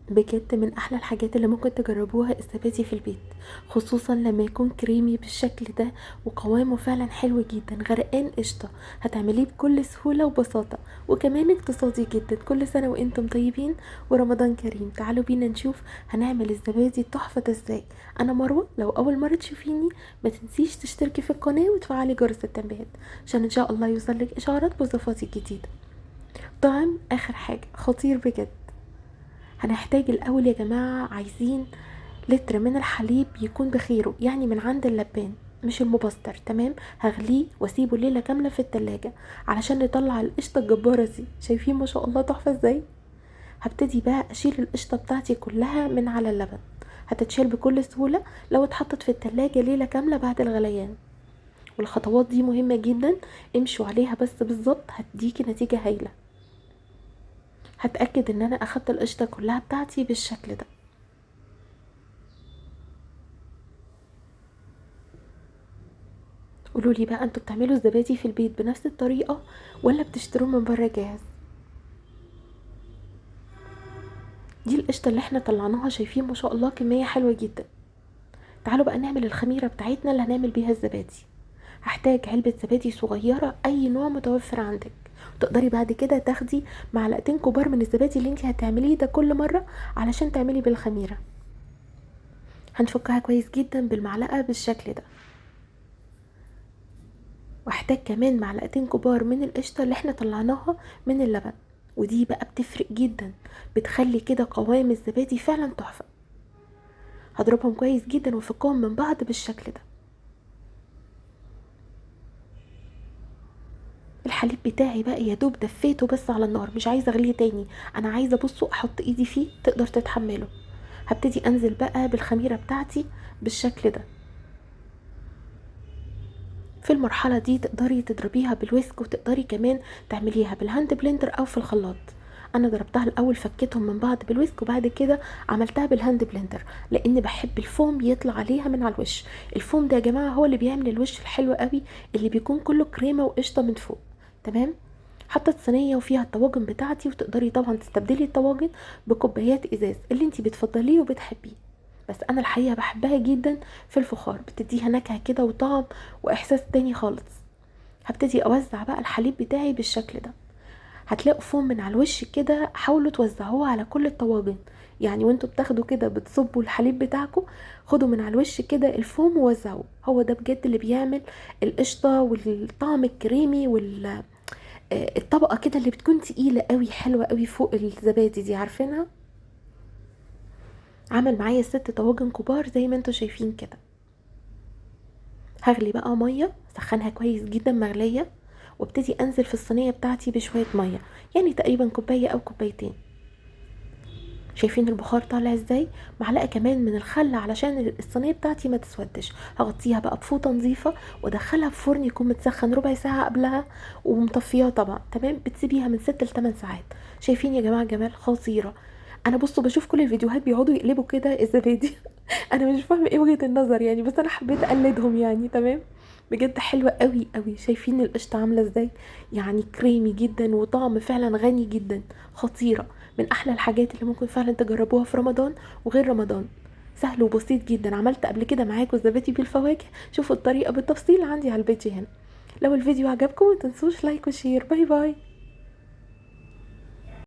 بجد من احلى الحاجات اللي ممكن تجربوها الزبادي في البيت، خصوصا لما يكون كريمي بالشكل ده وقوامه فعلا حلو جدا، غرقان قشطه. هتعمليه بكل سهولة وبساطة وكمان اقتصادي جدا. كل سنة وانتم طيبين ورمضان كريم. تعالوا بينا نشوف هنعمل الزبادي التحفة ده ازاي. انا مروه، لو اول مرة تشوفيني ما تنسيش تشتركي في القناة وتفعلي جرس التنبيهات عشان ان شاء الله يوصلك اشعارات بوصفاتي الجديدة. طعم اخر حاجة خطير بجد. هنحتاج الاول يا جماعة، عايزين لتر من الحليب يكون بخيره، يعني من عند اللبان مش المبستر، تمام؟ هغليه واسيبه ليلة كاملة في التلاجة علشان نطلع القشطه الجبارة دي. شايفين ما شاء الله تحفة ازاي؟ هبتدي بقى اشيل القشطه بتاعتي كلها من على اللبن. هتتشال بكل سهولة لو اتحطت في التلاجة ليلة كاملة بعد الغليان. والخطوات دي مهمة جدا، امشوا عليها بس بالظبط، هتديكي نتيجة هايلة. هتأكد ان انا اخدت القشطة كلها بتاعتي بالشكل ده. قولوا لي بقى، انتوا بتعملوا الزبادي في البيت بنفس الطريقة ولا بتشتروه من بره جاهز؟ دي القشطة اللي احنا طلعناها، شايفين ما شاء الله كمية حلوة جدا. تعالوا بقى نعمل الخميرة بتاعتنا اللي هنعمل بيها الزبادي. هحتاج علبة زبادي صغيرة، اي نوع متوفر عندك. تقدري بعد كده تاخدي معلقتين كبار من الزبادي اللي انتي هتعمليه ده كل مرة علشان تعملي بالخميرة. هنفكها كويس جدا بالمعلقة بالشكل ده. واحتاج كمان معلقتين كبار من القشطة اللي احنا طلعناها من اللبن، ودي بقى بتفرق جدا، بتخلي كده قوام الزبادي فعلا تحفة. هضربهم كويس جدا وافكهم من بعض بالشكل ده. الحليب بتاعي بقى يا دوب دفيته بس على النار، مش عايزه اغليه تاني، انا عايزه بصوا احط ايدي فيه تقدر تتحمله. هبتدي انزل بقى بالخميره بتاعتي بالشكل ده. في المرحلة دي تقدري تضربيها بال whisk، وتقدري كمان تعمليها بال hand blender او في الخلاط. انا ضربتها الاول، فكيتهم من بعض بال whisk، وبعد كده عملتها بال hand blender لان بحب الفوم يطلع عليها من على الوش. الفوم ده يا جماعة هو اللي بيعمل الوش الحلو قوي اللي بيكون كله كريمة وقشطه من فوق، تمام؟ حطيت صينية وفيها الطواجن بتاعتي، وتقدري طبعا تستبدلي الطواجن بكوبايات ازاز اللي انتي بتفضليه وبتحبيه، بس انا الحقيقة بحبها جدا في الفخار، بتديها نكهة كده وطعم واحساس تاني خالص. هبتدي اوزع بقى الحليب بتاعي بالشكل ده. هتلاقوا فوم من على الوش كده، حاولوا توزعوه على كل الطواجن، يعني وانتوا بتاخدوا كده بتصبوا الحليب بتاعكم خدوا من على الوش كده الفوم ووزعوه. هو ده بجد اللي بيعمل القشطه والطعم الكريمي وال الطبقة كده اللي بتكون تقيلة قوي حلوة قوي فوق الزبادي دي، عارفينها؟ عمل معايا 6 طواجن كبار زي ما انتوا شايفين كده. هغلي بقى مية، سخنها كويس جدا مغليه، وابتدي انزل في الصينية بتاعتي بشوية مية، يعني تقريبا كوباية او كوبايتين. شايفين البخار طالع ازاي؟ معلقه كمان من الخل علشان الصينية بتاعتي ما تسودش. هغطيها بقى بفوطه نظيفة وادخلها في فرن يكون متسخن ربع ساعة قبلها ومطفياه طبعا، تمام؟ بتسيبيها من 6 ل 8 ساعات. شايفين يا جماعة جمال خطيرة. انا بصوا بشوف كل الفيديوهات بيقعدوا يقلبوا كده الزبادي انا مش فاهمه ايه وجهه النظر يعني، بس انا حبيت اقلدهم يعني، تمام؟ بجد حلوة قوي قوي. شايفين القشطه عامله ازاي؟ يعني كريمي جدا وطعم فعلا غني جدا، خطيرة. من احلى الحاجات اللي ممكن فعلا تجربوها في رمضان وغير رمضان. سهل وبسيط جدا. عملت قبل كده معاكم الزبادي بالفواكه، شوفوا الطريقة بالتفصيل عندي على ال page هنا. لو الفيديو عجبكم ما تنسوش like و share. bye bye.